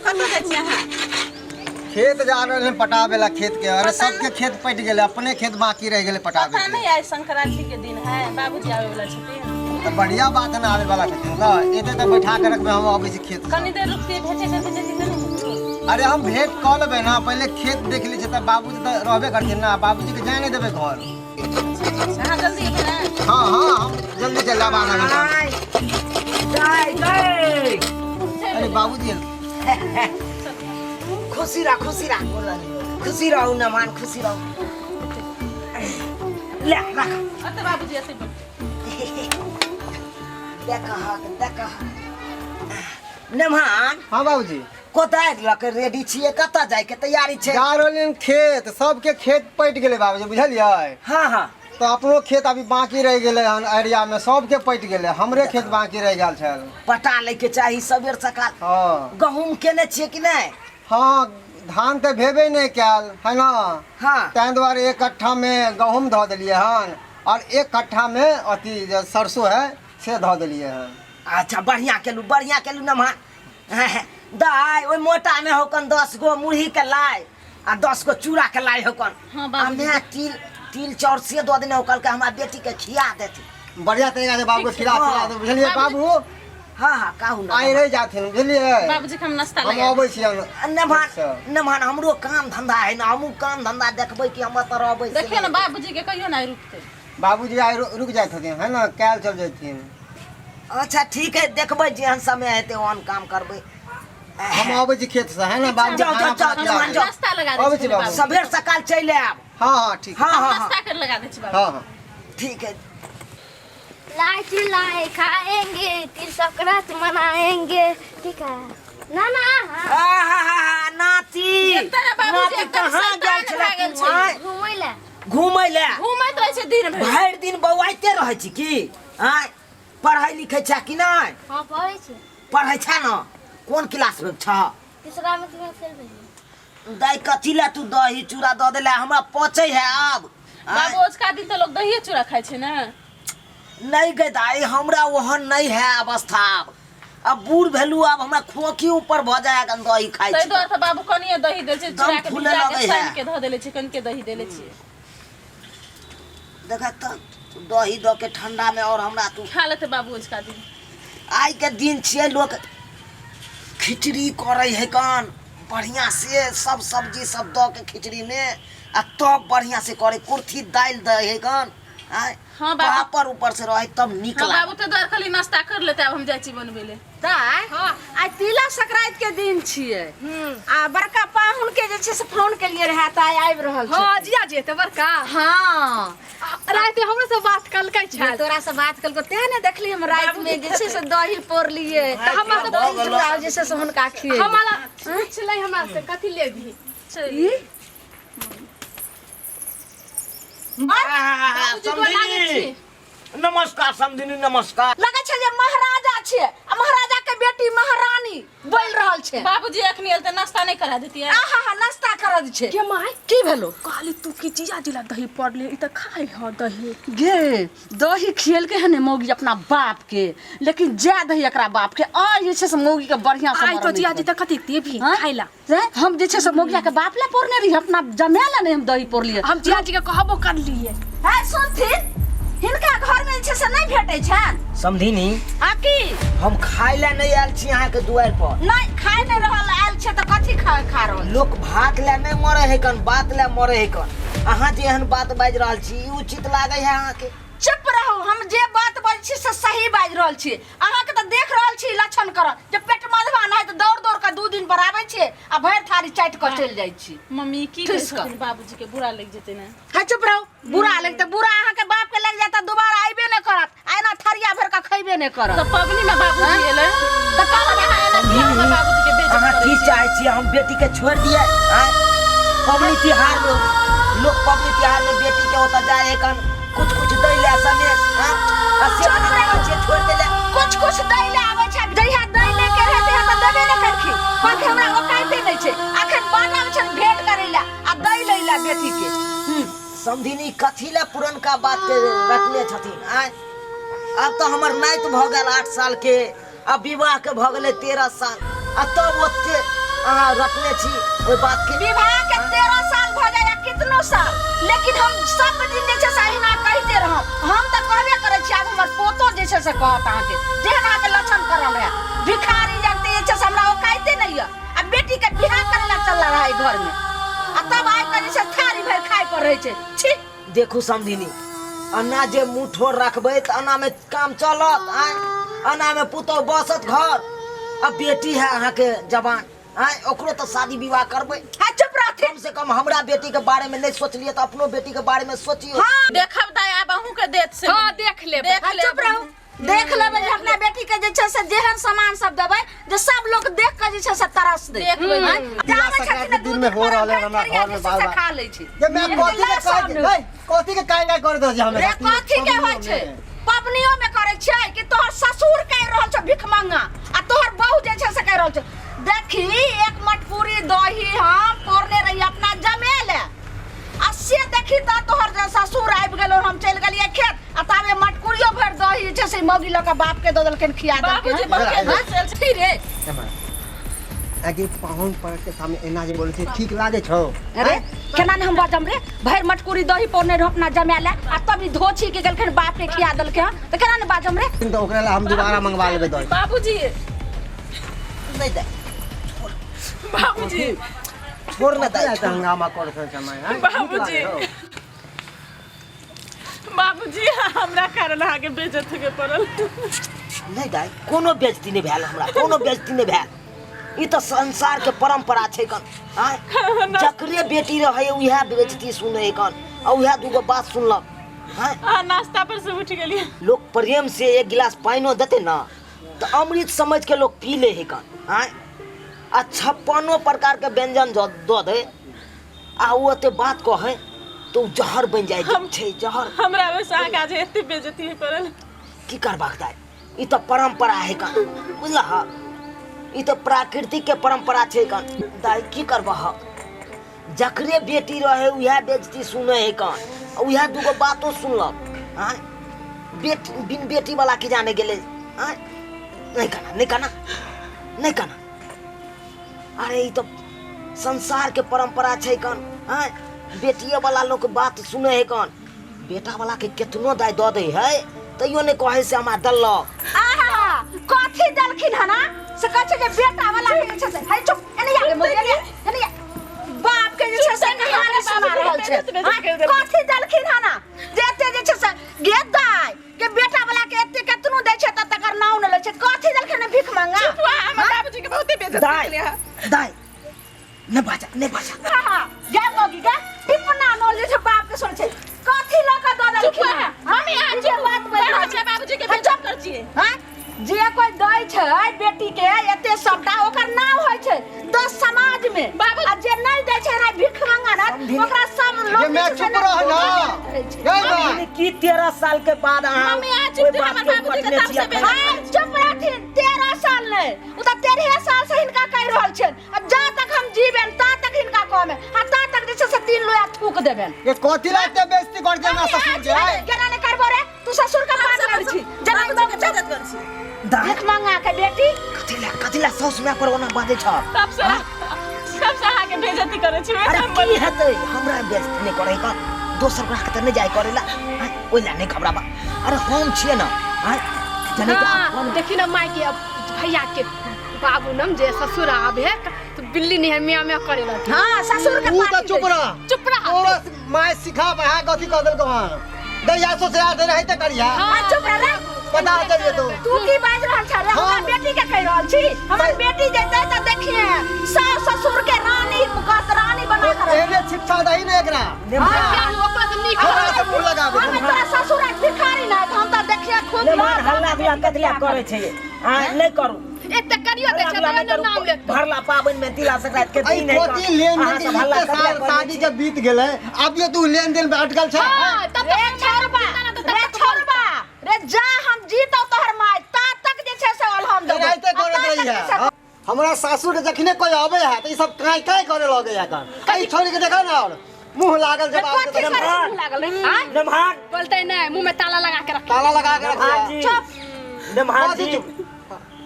कतऽ जाइ छी अहाँ? खेत जा रहल हन पटाबे ला खेत के। अरे पता सबके खेत पटि गेलै, अपने खेत बाकी रह गेलै पटाबे पता के। नहीं, आइ संक्रांति के दिन है, बाबूजी आवे वाला छथिन। तऽ बढ़िया बात है ने, आबे वाला छथिन तऽ एते तऽ बैठा के रखबै, हम अबै छी खेत से। कनी देर रुकतियै, भेटे करके जैती तऽ नहि हेतै। अरे हम भेंट कऽ लेबै ने, पहिले खेत देख लै छियै तऽ बाबूजी तऽ रहबे करथिन ने, बाबूजी के जाय नहि देबै घर। अहाँ जल्दी एबै ने? हाँ हाँ, हम जल्दी चल जाब आधा घंटा में। आय दाय गए। अरे बाबूजी, खुशी रह, खुशी रह, खुशी रहू नमान, खुशी रहू। ले रख। अते बाबूजी, अते बैठ। देखहक देखहक नमान। हाँ बाबूजी। कोदारि लऽ के रेडी छियै? कतऽ जाइके तैयारी छै? जा रहलियै हन खेत, सबके खेत पटि गेलै बाबूजी, बुझलियै? हाँ हाँ। तऽ अपनो खेत अभी बाकी रहि गेलै हन, एरिया में सबके पटि गेलै, हमरे खेत बाकी रहि गेल छल। पटा लैके चाही सबेर सकाल। हाँ। गहूम केने छियै कि नहि? हाँ, धान तऽ भेबे नहि कयल है ना। हाँ। ताहि दुआरे एक कट्ठा में गहूम धऽ देलियै हन और एक कट्ठा में अथी जे सरसों है से धऽ देलियै हन। अच्छा, बढ़िया केलू, बढ़िया केलू नमहा। दाय, ओहि मोटा में होकन 10 गो मुरही के लाय आ 10 गो चूड़ा के लाय होकन। हाँ, आ बाबूजी। मैं तिल तिल चाउर से दऽ देने होकल के हमरा बेटी के खिया देती। बढ़िया तरीका से बाबू के खिला खिला दे, बुझलियै बाबू? हाँ हाँ, काहू ना। आइ रहि जाथिन, बुझलियै? बाबूजी के हम नाश्ता हम लगा अबै छियनि। नमहान नमहान, हमरो काम धंधा है ना, हमहूँ काम धंधा देखबै कि हम एतऽ रहबै से देखियौ ने नहि। बाबूजी के कहियो ना रुकतै। बाबूजी आइ रुकि जाइत हथिन है ना, काल्हि चल जैथिन। अच्छा ठीक है, देखबै जेहन समय हेतै ओहन काम करबै। हम अबै छी खेत से है ना बाबू। जाओ, जाओ, जाओ, खाना जाओ, जाओ। नाश्ता लगा दै अबै छी छी बाबू। सबेर सकाल चलि आयब। हाँ हाँ, ठीक। हाँ हाँ हाँ। नाश्ता कर लगा दै छी बाबू। हाँ हाँ। ठीक है। लाई चुलाई खाएंगे, तिल संक्रांत मनाएंगे, ठीक है ना? ना हाँ। आहा, नाती। एतऽ ने बाबूजी, नाती, एकदम कहाँ संतान गेल छलै भए गेल तू, छै। आँय? घूमै ला। घूमै लए? घूमैत रहै छै दिन भरि। भरि दिन बौआइते रहै छी की? आँय, पढ़ै लिखै छै कि नहि? हाँ, पढ़ै छी। पढ़ै छै ने? कोन क्लास में छह? तीसरा में। तुम्हें फेल भेलियै। दाइ, कथी लए तू दही चूड़ा दऽ देले? हमरा पचै है आब, आँय? बाबू, ओझका दिन तऽ लोक दहिए चूड़ा खाइ छै ने। नहि गे दाइ, हमरा ओहन नहि है अवस्था आब। अब बूढ़ भेलू, आब हमरा खोखी ऊपर भऽ जाय अखन दही खाइ ताहि छी। दुआरे तऽ बाबू कनिए दही दै छै। दम चूड़ा के फूले भिजा के लगै है। सानि के धऽ देले छै, कनिके दही देले छियै। देख तऽ, दही दऽ के ठंडा में और हमरा तू खा लेतै बाबू ओझका दिन। आइ के दिन छियै, लोक खिचड़ी करै है कन बढ़िया से, सब सब्जी सब दऽ के खिचड़ी में, आ तब बढ़िया से करे, कुर्थी दालि दै है कन, आँय? हाँ, बाबू। पापड़ ऊपर से रहे तब नीक हाँ लागे। बाबू, तऽ दुआरे खाली नाश्ता कर लेतै, आब हम जाइ छी बनबै ले। दाय, आइ तिला संक्रांति के दिन छियै आ बड़का पाहुन के जे छै से फोन केलियै रहे तऽ आइ आबि रहल छै। हाँ, जिया जे तऽ बड़का। हाँ। राति हमरो से बात कलकै छल। तोरा से बात कलको तें ने देखली, हम राति में जे छै से दही पौरलियै तऽ हमरा तऽ दही चूड़ा जे छै से हुनका खिएलियै। हमरा पूछलै हमरा से कथी लेबही। ई बाबूजी गोर लागै छी। नमस्कार समधिनी, नमस्कार। लगै छै जे महाराजा छियै आ महाराजा के बेटी महारानी बोल रहल छै। बाबूजी अखनी एल तऽ नाश्ता नहि करा देतियै? आहा हा, नाश्ता करऽ दै छै। गे माय। की भेलो? कहली तू की जीजा जिला दही पड़ले, ई तऽ खाइ ह दही। गे, दही खियलकै हन मौगी अपना बाप के, लेकिन जा दही एकरा बाप के आइ जे छै से मौगी के बढ़िया से आइ तो मरनी जिया छै। जी तऽ कथी देबही हाँ? खाइ ला? से हम जे छै से मौगिया के बाप ला पौरने रही, अपना जमे ला नहीं हम दही पौरलियै। हम जिया जी के कहबो करलियै। है सुनथिन, हिनका घर में जे छै से नहि भेटै छनि। समधिनी। आ की? हम खाय लए नहि आयल छी अहाँके दुआरि पर। नहि खाय नहि रहल आयल छै तऽ कथी खा खा रहल? लोक भात लए नहि मरे है कन, बात लए मरे है कन। अहाँ जे एहन बात बाजि रहल छी, ई उचित लागै है अहाँके? चुप रहू, हम जे बात बाजै छी से सही बाजि रहल छी। अहाँके तऽ देख रहल छी लक्षण करत जे पेट मधवा नहि तऽ दौड़ दौड़ कऽ 2 दिन पर आबै छियै आ भरि थारी चाटि कऽ चलि जाइ छी। मम्मी, की कहै ठुसि कऽ। छथिन, बाबूजी के बुरा लागि जेतै ने। है चुप रहू, बुरा लागि तऽ बुरा अहाँके बाप के लागि जायत तऽ दोबारा अयबे नहि करत आ एना थरिया भरि कऽ खयबे नहि करत। तऽ पबनी में बाबूजी एलै तऽ कहलक अहाँ एना किया हमर बाबूजी के बेइज्जत अहाँ करै की छी? चाहै छियै, हम बेटी के छोड़ि दियै? आँय, पबनी तिहार में लोक पबनी तिहार में बेटी के ओतऽ जाइ है कन कुछ कुछ दै ले सनेस, हाँ? आ से अहाँ कहै छियै छोड़ि दै ले। कुछ कुछ दै ले आबै छै, जहिया दै ले के रहै तहिया तऽ देबे नहि करखिन, कहलखिन हमरा औकाते नहि छै। अखन बनल छनि भेंट करै ले आ दै लै ले बेटी के। समधिनी, कथी ले पुरनका बात के रखने छथिन? आँय, आब तऽ हमर नाति भऽ गेल 8 साल के, आ विवाह के भऽ गेलै 13 साल, आ तब ओते अहाँ रटने छी ओहि बात के विवाह के 13 साल भऽ जाय या कितनो साल, लेकिन हम सब दिन जे छै से अहिना कहिते रहब। हम तऽ कहबे करै छी, आब हमर पोतो जे छै से कहत अहाँके, जेहन अहाँके लक्षण करल रहए भिखारी जगते जे छै से हमरा औकाइते नहि यऽ। आ बेटी के बियाह करे ला चलला रहा घर में, आ तब आबि कऽ जे छै थारी भरि खाय पर रहै छै। छी। देखू समधिनी, अन्ना जे मुँह ठोर रखबै तऽ अन्ना में काम चलत? आँय, अन्ना में पुतहु बसत घर? आ बेटी है अहाँके जवान, आँय, ओकरो तऽ शादी विवाह करबै। हाँ, चुप रहथिन। कम से कम हमरा बेटी के बारे में नहीं सोचलिए तऽ अपनो बेटी के बारे में सोचियो। हाँ। देखब दाइ, आब अहूँ के देत से। हाँ, देख लेबै। देख हाँ, लेब। चुप रहू, देख लेबै जे अपना बेटी के जे छै से जेहन सामान सब देबै जे सब लोग देख के जे छै से तरस दे। देख लेबै। आँय, जाबै तिला छथिन संक्रांति ने दू दिन में दिन हो पर रहल है भरि हमरा थरिया घर में जे छै से बार-बार। खा लै छै। जे मैं कथी के सब काज ए, कथी के काज काय कर दो जे हमे रे कथी के होइ छै? पबनियो में करै छियै कि तोहर ससुर कहि रहल छौ भिखमंगा आ तोहर बहू जे छै से कहि रहल छौ। देखी, एक मटकुरी दही हम पौरने रही अपना जमेले, आ से देखी तऽ तोहर जे ससुर आबि गेलो, हम चलि गेलियै खेत, आ ताबे मटकुरियो भरि दही जे छै से मौगी लऽ कऽ बाप के दऽ देलखिन, खिया बाबूजी देलखिन। बहुते हाँ? छी रे। आगे पाहुन पर के सामने एना जे बोलै छै, ठीक लागे छौ? अरे केना ने हम बजम रे? भरि मटकुरी दही पौने रहो अपना जमा ले, आ तब ई धोछी के गेलखिन, बाप के खिया देलखिन, तऽ केना ने बाजम रे? तऽ ओकरा ला हम दोबारा मंगवा लेबै दही। बाबूजी। नहीं दे। बाबूजी। छोड़ ना दाइ। कथी हंगामा कर छै समय हैं? बाबूजी। बाबूजी, हमरा कारण अहाँके बेइज्जत होके पड़ल। नहीं दाइ, कोनो बेइज्जती नहीं भेल हमरा, कोनो बेइज्जती नहीं भेल। ई तऽ संसार के परंपरा छै कन। आँय, जकरे बेटी रहै उएह बेइज्जती सुनै कन, आ उएह दूगो बात सुनलक। आँय, अहाँ नाश्ता पर से उठि गेलियै। लोक प्रेम से एक गिलास पानिओ देतै ना तऽ अमृत समझ के लोक पी ले है कन। आँय, आ 56 प्रकार के व्यंजन दऽ दे आ ओ एते बात कहै तऽ ओ जहर बनि जाइ छै, जहर। हमरा वैसे अहाँके आज एते बेइज्जती होय पड़ल। की करबाक दाइ, ई तऽ परंपरा है कन, बुझलह? ई तऽ प्राकृतिक के परंपरा छै कन। दाइ, की करबह, जकरे बेटी रहे उएह बेइज्जती सुनै है कन, आ उएह दूगो बातो सुनलक। आँय, बेटी बिन बेटी वाला की जाने गेलै। आँय, नहीं कहना, नहीं कहना, नहीं कहना। अरे ई तऽ संसार के परंपरा छै कन। आँय, बेटिए वाला लोक बात सुनै है कन, बेटा वाला के केतनो दाय दऽ दै है तैयो नहीं कहै से हमरा देलक। आहा, कथी देलखिन हन? से कहै छै जे बेटा वाला के जे छै से, हे चुप, एने आ गे मोदी, एने आ, एने आ। बाप के जे छै से कहानी सुना रहल छै। आँय, कथी देलखिन हन जे एते जे छै से गे दाय के बेटा वाला के एते केतनो दै छै त तकर नाम न लै छै? कथी देलखिन हन भीख मंगा? चुप, हमर बाबूजी के बहुते बेइज्जती दाय केलियै अहाँ। दाय, नहीं बाजा, नहीं बाजा। हाँ, गे मोगी गे, टिपना नोल जे छै बाप के सुन छै, कथी लऽ कऽ दऽ देलखिन चुप हन? मम्मी, अहाँ जे चुप। बात बोलि रहल हमरा बाबूजी के हाँ, बेइज्जत कर छियै। हाँ? जे कोई दै छै बेटी के एते सबटा ओकर नाम होइ छै 10 समाज में, बाबू- आ जे नहीं दै छै ना भिख मंगा ना, समझी। ओकरा सब लोग जे मैं जे छै चुप ना, रह ना। रहै छै। ए बा। मम्मी, की 13 साल के बाद अहाँ मम्मी, अहाँ चुप ओहि रह, बात हमर के बाबूजी के पटने तब से छियै? बेइज्जत हाँ, चुप रहथिन। 13 साल नहीं, उ तऽ 13 साल से हिनका कहि रहल छियनि, आ जा तक हम जीबेन ता तक हिनका कहबेन, आ ता तक जे छै से 3 लोया थूक देबेन। ये कथी ला एते बेइज्जती कर दे हमरा ससुर के? आँय? केना नहि करबो रे? तू ससुर के बात करै छी जेना बाबूजी के बेइज्जत कर छियै। दाय, भीख मंगा के बेटी। कथी ला, कथी ला साउस माय पर ओना बाजै छ? तब से अहाँके बेइज्जती करै छी। अरे की हेतै, हमरा बेइज्जती नहीं करै कन, दोसर गोरा के तऽ नहीं जाय करै ला। आँय, ओहि ला नहीं घबराबा, अरे हम छियै ना। आँय, जने कि हाँ, अपन देखी ना माय के, अब भैया के बाबू नम जे ससुर आबे है तो बिल्ली नहीं है मियाँ मियाँ करे लगे। हाँ, ससुर के तू तऽ पार्टी चुप दै। रह। चुप रह। तोरा माय सिखा बढ़ा कथी कह देलकौ हन? दैया ससुराल दे रहै तऽ करिया। हाँ, चुप रह रे। पता चल जेतौ। तू की बाजि रहल छ रे? हमरा हाँ। बेटी के कहि रहल छी? हमर बेटी जेतै तऽ देखिए सास ससुर के रानी कहत, रानी बना कर। एहने शिक्षा दही ने एकरा। क्या ओकरा से नीक हमरा से मुँह लगाबे। हम तोरा ससुर आज भिखारी ना, हम तऽ देखिए खूब मेहमान हल्ला गुल्ला कथी ला करै छै? आँय, नहीं करू। एते करियो दै छै हल्ला तऽ नहि करू। नाम लेत। भरला पाबनि में तिला संक्रांति के एहि दिन है कथी लेन अहाँ देन सब हल्ला इते कथी ला साल करै शादी छी? के बीत गेलै, अब ये तू लेन देन पे अटकल छै? हाँ, तब रे छोड़बा रे, छोड़बा रे, जा हम जीतौ तोहर माय ता तक जे छै से अलहम देबौ। एनाहिते आ ता करैत तक रही जे है। छै से हमरा सासुर के जखने कोई आबै है तऽ ई सब काई काई करे लगे है कन। एहि छोरी के देखा ना, और मुंह लागल जवाब कथी दे। करे से मुँह लागल रे? आँय? नेमहान बोलते नहीं, मुंह में ताला लगा के रख। ताला लगा के नेमहान रखिए। जी, नेमहान कथी जी, चुप?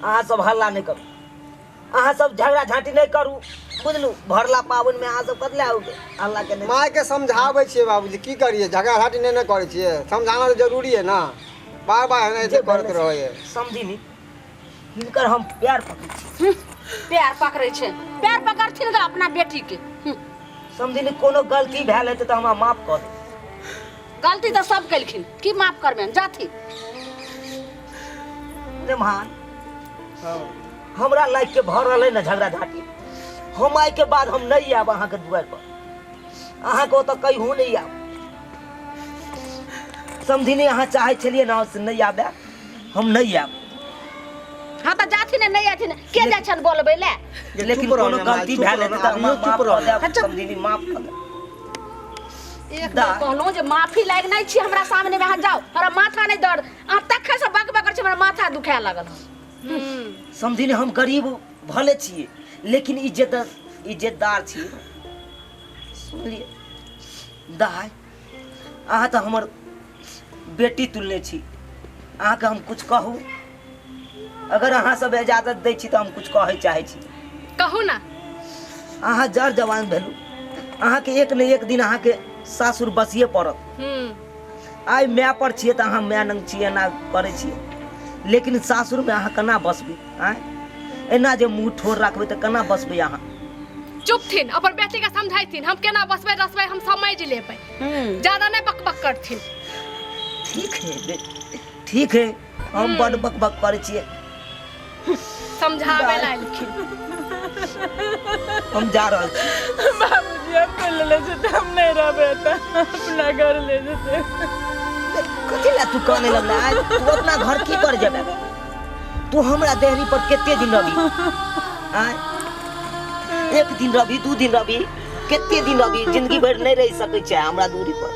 अहाँ सब हल्ला नहीं करू। अहाँ सब झगड़ा झाँटी नहि करू बुझलू। भरला पाबनि में अहाँ सब कतले आउ अल्लाह के नहीं। माय के समझाबै छियै बाबूजी, की करियै, झगड़ा झाँटी नहि ने करै छियै, समझाना तऽ जरूरी है ना, बार बार एनाहिते जे करैत भेलै रहै। समझिनी हिनकर हम प्यार पकड़ै छी। पैर पकड़ै छै, पैर पकड़थिन ग अपना बेटी के। समझिनी कोनो गलती भेल हेतै तऽ हमरा माफ कऽ दे। गलती तऽ सब केलखिन, की माफ करबेन, जाथि। नेमहान हमरा लाइफ के भऽ रहल है ने झगड़ा झाँटी, हम आइ के बाद हम नहीं आयब अहाँके दुआरि पर, अहाँके ओतऽ कहियो नहीं आयब। समझिनी अहाँ चाहै छलियै ने से नहीं आबे, हम नहीं आयब। हाँ तऽ जाथिन ने, नहीं आथिन के जाइ छनि बोलबै ले। लेकिन चुप रहो कोनो ने माय, गलती चुप भेल रहो हेतै ने, तऽ हमरा अभियो चुप माफ रहो कऽ ने। देब समझिनी, माफ कऽ देब। एक बेर कहलहुँ जे माफी लागि नहि छी हमरा सामने में, अहाँ जाउ, हमरा माथा नहि दर्द, अहाँ तखन से बक बक छी, हमरा माथा दुखाए लागल। समझिनी हम गरीब भले छियै लेकिन इज्जतदार छियै, सुनलियै दाइ। अहाँ तऽ हमर बेटी तुलने छी, अहाँके हम कुछ कहू? अगर अहाँ सब इजाजत दै छी तऽ हम कुछ कहै चाहै छी। कहू ना। अहाँ जर जवान भेलू, अहाँके एक ने एक दिन अहाँके सासुर बसिए पड़त। आइ my पर छियै तऽ अहाँ my नंग छियै, एना करै छियै, लेकिन सासुरमे अहाँ केना बसबै? आँय एना जे मुँह ठोर राखबै तऽ केना बसबै अहाँ? चुपथिन, अपन बेटी के समझाइथिन, हम केना बसबै रसबै हम समझ लेबै, ज्यादा नहीं बकबक करथिन। ठीक है ठीक है, हम बड बकबक करै छियै। समझाबै ला एलखिन। हम जा रहल छी। बाबूजी हम ले जेते, हम नहीं रहबै एतऽ, अपना घर ले जेते। कथी ला तू काने लगला? आइ तू अपना घर की कर जेबे? तू हमरा देहरी पर कते दिन रहबी? आय एक दिन रहबी, 2 दिन रहबी, कते दिन रहबी? जिंदगी भरि नहीं रह सकै छै हमरा दूरी पर।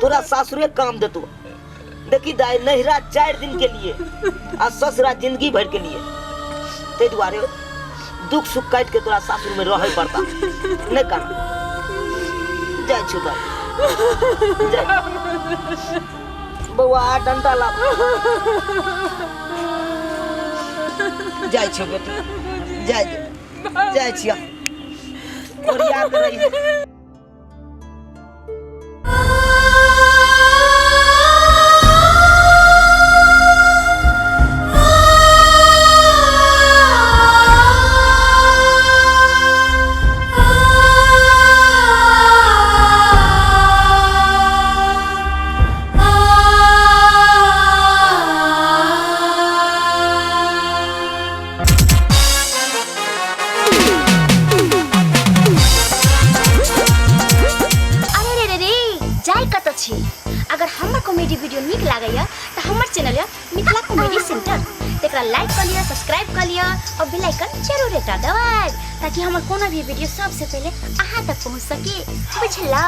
तोरा सासुरे काम देतो। देखी दाइ, नहिरा 4 दिन के लिए आ ससुरा जिंदगी भर के लिए, ताहि दुआरे दुख सुख काटि के तोरा सासुर में रहे पड़ता। नहीं कहा जाइ छु दाइ, जाइ। बौआ डंडा ला जाइ छौ बेटी, जाइ जाइ छिया, ओरिया के रही। अरे रे रे रे, जाय कत छी? अगर हमर कॉमेडी वीडियो नीक लागैया तऽ हमर चैनल या मिथिला कॉमेडी सेंटर, तेकरा लाइक कर लिअ, सब्सक्राइब कर लिअ और बेल आइकन जरूर एकटा दबाएब ताकि हमर कोनो भी वीडियो सबसे पहले अहाँ तक पहुँच सके। बुझलौ?